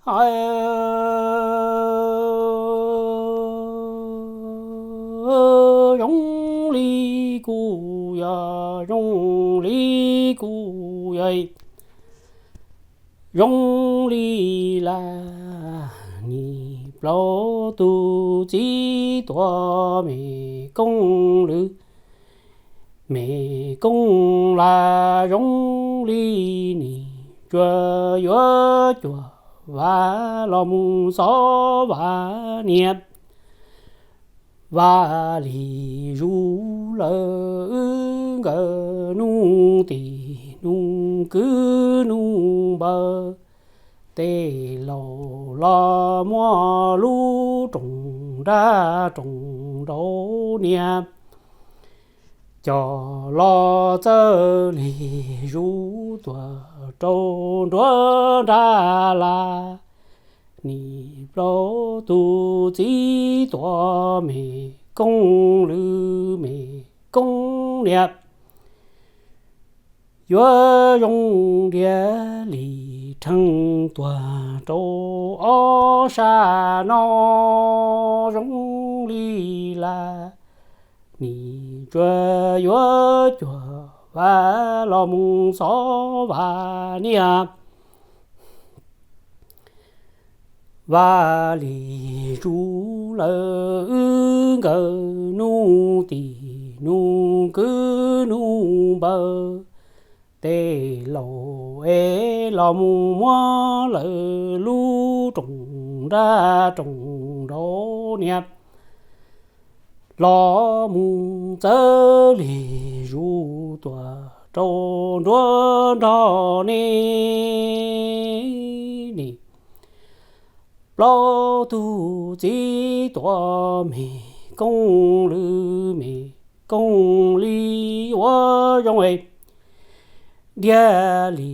Zoo li kuv yog, zoo li kuv yog, zoo li las nim plaub tug txiv tuam me koob lwm, me koob las, zoo li nim tsuas yuav cuag Vaj los mus xov Vaj niam. Vaj Lis Zus lawm wb nkawd nug tim nug kwv nug npawg, tej laus los muab lub rooj nrab rooj nraud niam coj los txawj Lis Zus tuaj rau nruab nrab las. Nim plaub tug txiv tuam me koob lwm me koob niam, yuav zoo nriab li rheej tuag rau ob sab no, zoo li las nim tsuas yuav cuag Vaj los mus xov Vaj niam. Vaj Lis Zus lawm wb nkawd nug tim nug kwv nug npawg, tej laus es los mus muab lawm lub rooj nrab rooj nraud niam los mus txawj Lis Zus tuaj rau nruab nrab ne. Nim plaub tug txiv tuam me koob lwm me koob li, yuav zoo nriab li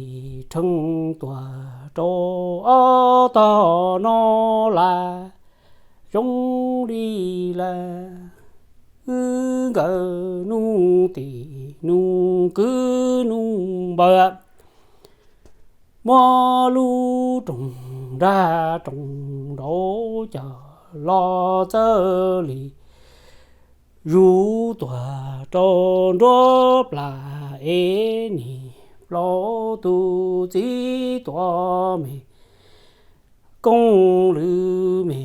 rheej tuaj rau ob tog no las, zoo li las wb nkawd nug tim nug kwv nug npawg, muab lub rooj nrab rooj nraud coj los txawj Lis Zus tuaj rau nruab plas es nim plaub tug txiv tuam me koob lwm me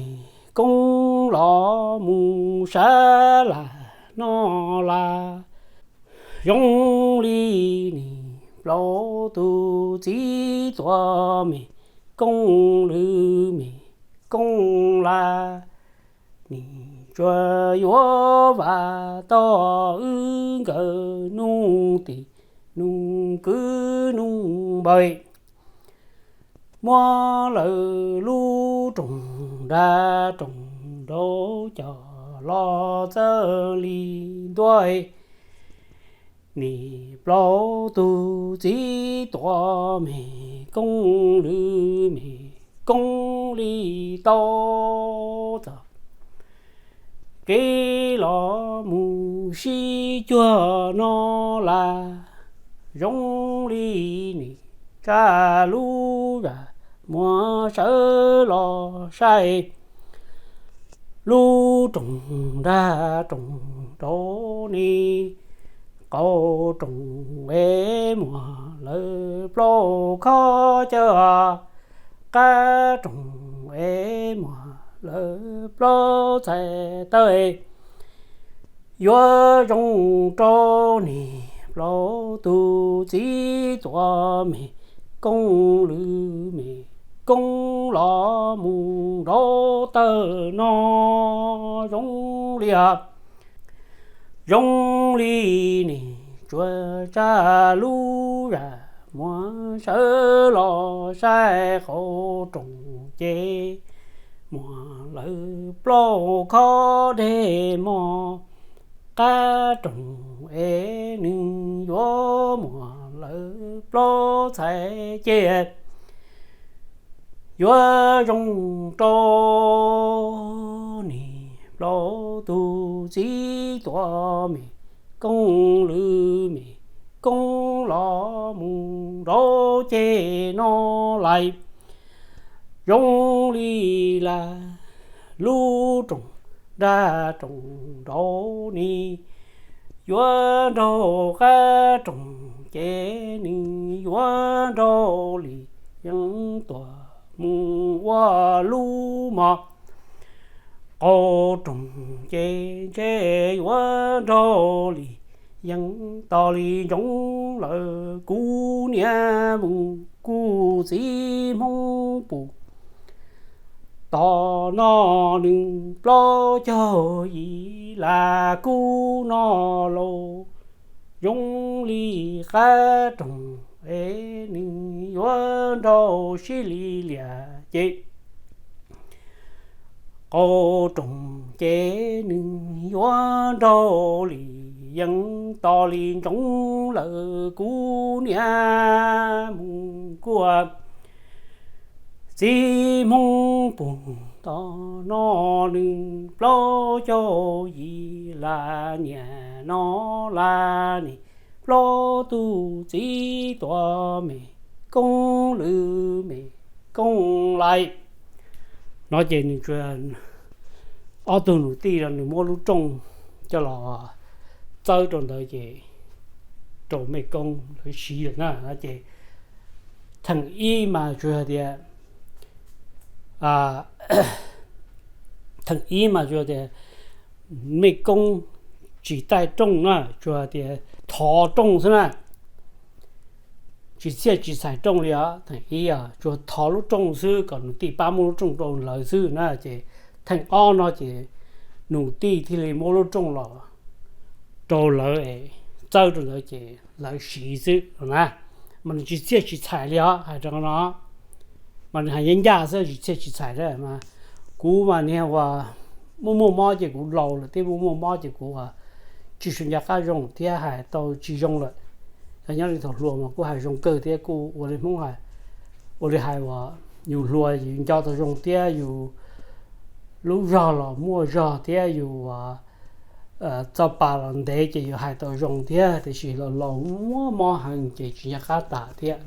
koob los mus sab las no las, zoo li nim plaub tug txiv tuam me koob lwm me koob las, nim tsuas yuav Vaj tog wb nkawd nug tim nug kwv nug npawg, muab lawm lub rooj nrab rooj nraud coj los txawj Lis Zus, nim plaub tug txiv tuam me koob lwm me koob li tau txog kev los mus sib cuag no las, zoo li nim tsa lub zam muag sawv los saib lub rooj nrab rooj nraud ne, qaum rooj es muag lawm plaub khob cawv, qab rooj es muag lawm plaub txhais taw, yuav zoo rau nim plaub tug txiv tuam me koob lwm me koob los mus nraud tawm no, zoo li os. Zoo li nim tsuas tsa lub zam muag sawv los saib qaum rooj ces muag lawm plaub khob dej mog, qab rooj es nws yuav muag lawm plaub txhais ces yuav zoo rau nim plaub tug txiv tuam me koob lwm me koob los mus nraud ces no lais, Zoo li las lub rooj nraj rooj nraud ne, yuav nraug qab rooj ces nws yuav nraug li yeeb tuam mus ua lub mos. Qaug rooj ces ntshe yuav nraug li yeeb tos li ntsoov lawm. Kuv niam mus kuj txiv Hmoob pum, tom no nws plaub caug yim las kuv no lauj. Zoo li qab rooj es nws yuav nraug sib li liam ces qaug rooj ces nws yuav nraug li yeeb tos li ntsoov lawm. Kuv niam mus kuj txiv Hmoob pum, tom no nws plaub caug yim las, niam no las nws plaub tug txiv tuam me koob lwm me koob lais. No ces nws, ob tug nus tij no nws muab lub rooj coj los txawb rau ntawd ces rau mej koob lawv siv lawm na. Ces theem ib mas tsuas hais tias, theem ib mas tsuas tias mej koob tsis taij rooj na, tsuas hais tias thov rooj xwb na, tsis txhiaj tsis txhais rooj li os. Theem ib tsuas thov lub rooj xwb kom nus tij pab muab lub rooj rau lawv xwb na. Ces theem ob no ces nus tij thiaj li muab lub rooj los rau lawv es txawb rau ntawd ces lawv siv xwb no na. Mas nws tsis txhiaj tsis txhais li os, hais rau no mas nws hais ncaj ncaj xwb, tsis txhiaj tsis txhais mas. Kuv mas niag uas muaj muaj mob ces kuv laus lawm thiab, muaj muaj mob ces kuv tsis tshua nco qab zoo thiab hais tau tsis zoo lawm. Yog nyob li thaum hluas mas kuj hais zoo kawg thiab kuj ua li Hmoob hais, ua li hais uas yus hluas yus nco tau zoo thiab yus lub zog los muaj zog thiab yus txoj pa los ntev ces yus hais tau zoo thiab, tiam sis los laus muaj mob heev ces tsis nco qab tas thiab.